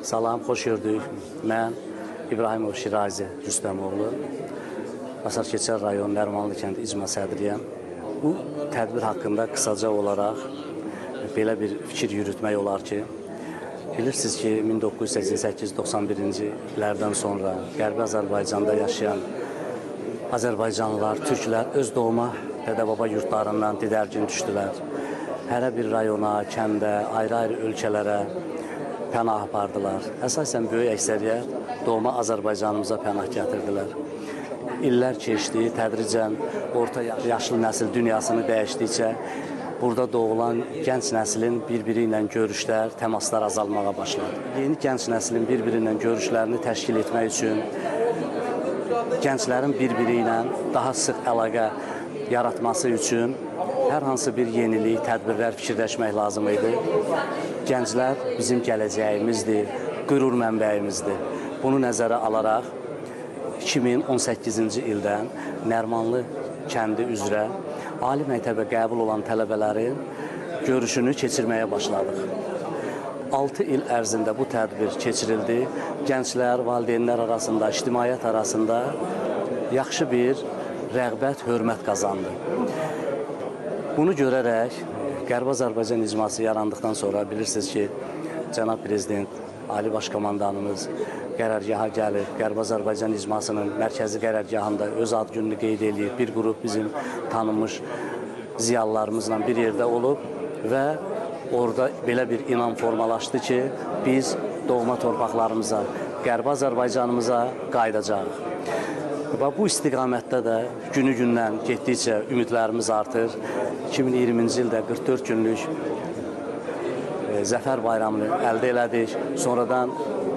Salam, xoş gördük. Mən İbrahimov Şirazi Rüstəmoğlu, Basarkeçər rayon Nərmanlı kəndi icma sədriyəm. Bu tədbir haqqında qısaca olaraq belə bir fikir yürütmək olar ki, bilirsiniz ki, 1988-91-ci illərdən sonra Qərbi Azərbaycanda yaşayan Azərbaycanlılar, türklər öz doğma dədə-baba yurtlarından didərgin düşdülər. Hərə bir rayona, kəndə, ayrı-ayrı ölkələrə pənah apardılar. Əsasən böyük əksəriyyət doğma Azərbaycanımıza pənah gətirdilər. İllər keçdi, tədricən orta yaşlı nəsil dünyasını dəyişdikcə burada doğulan gənc nəslin bir-biri ilə görüşlər, təmaslar azalmağa başladı. Yeni gənc nəslin bir-biri ilə görüşlərini təşkil etmək üçün gənclərin bir-biri ilə daha sıx əlaqə yaratması üçün hər hansı bir yenilik, tədbirlər fikirləşmək lazım idi. Gənclər bizim gələcəyimizdir, qürur mənbəyimizdir. Bunu nəzərə alaraq 2018-ci ildən Nərmanlı kəndi üzrə ali məktəbə qəbul olan tələbələrin görüşünü keçirməyə başladıq. 6 il ərzində bu tədbir keçirildi. Gənclər, valideynlər arasında, ictimaiyyət arasında yaxşı bir rəğbət, hörmət qazandı. Bunu görərək Qərbi Azərbaycan icması yarandıqdan sonra bilirsiniz ki, Cənab Prezident, Ali Baş Komandanımız qərargaha gəlib, Qərbi Azərbaycan icmasının mərkəzi qərargahında öz ad gününü qeyd eləyib, bir qrup bizim tanınmış ziyalılarımızla bir yerdə olub və orada belə bir inam formalaşdı ki, biz doğma torpaqlarımıza, Qərbi Azərbaycanımıza qayıdacağıq. Və bu istiqamətdə də günü-gündən getdikcə ümidlərimiz artır. 2020-ci ildə 44 günlük Zəfər Bayramını əldə elədik. Sonradan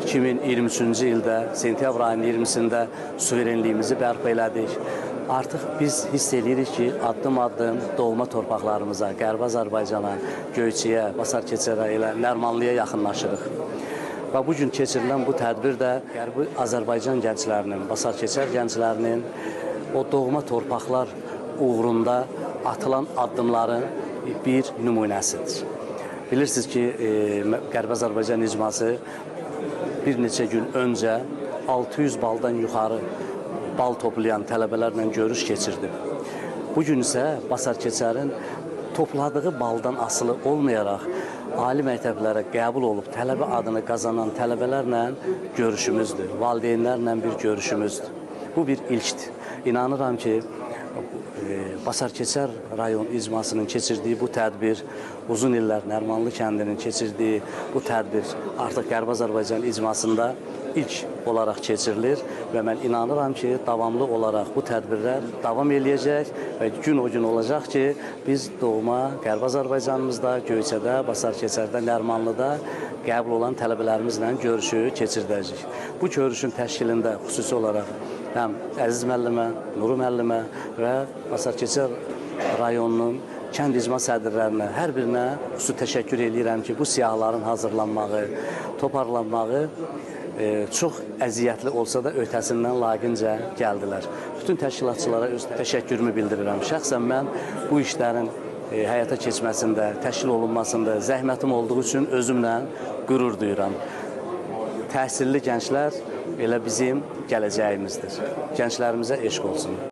2023-cü ildə sentyabr ayının 20-sində suverenliyimizi bərpa elədik. Artıq biz hiss edirik ki, addım-addım doğma torpaqlarımıza, Qərbi Azərbaycana, Göyçəyə, Basarkeçərə elə Nərmanlıya yaxınlaşırıq. Və bu gün keçirilən bu tədbir də Qərbi Azərbaycan gənclərinin, Basarkeçər gənclərinin o doğma torpaqlar uğrunda atılan addımların bir nümunəsidir. Bilirsiniz ki, Qərbi Azərbaycan icması bir neçə gün öncə 600 baldan yuxarı bal toplayan tələbələrlə görüş keçirdi. Bu gün isə Basarkeçərin topladığı baldan asılı olmayaraq ali məktəblərə qəbul olub tələbə adını qazanan tələbələrlə görüşümüzdür, valideynlərlə bir görüşümüzdür. Bu bir ilkdir. İnanıram ki, Basarkeçər rayon icmasının keçirdiyi bu tədbir, uzun illər Nərmanlı kəndinin keçirdiyi bu tədbir artıq Qərbi Azərbaycan icmasında ilk olaraq keçirilir və mən inanıram ki, davamlı olaraq bu tədbirlər davam eləyəcək və gün o gün olacaq ki, biz doğma Qərbi Azərbaycanımızda, Göyçədə, Basarkeçərdə, Nərmanlıda qəbul olan tələbələrimizlə görüşü keçirdəcəyik. Bu görüşün təşkilində xüsusi olaraq həm Əziz müəllimə, Nuru müəllimə və Basarkeçər rayonunun kənd icma sədrlərinə, hər birinə xüsusi təşəkkür eləyirəm ki, bu siyahıların hazırlanmağı, toparlanmağı çox əziyyətli olsa da öhdəsindən layiqincə gəldilər. Bütün təşkilatçılara öz təşəkkürümü bildirirəm. Şəxsən mən bu işlərin həyata keçməsində, təşkil olunmasında zəhmətim olduğu üçün özümlə qürur duyuram. Təhsilli gənclər elə bizim gələcəyimizdir. Gənclərimizə eşq olsun.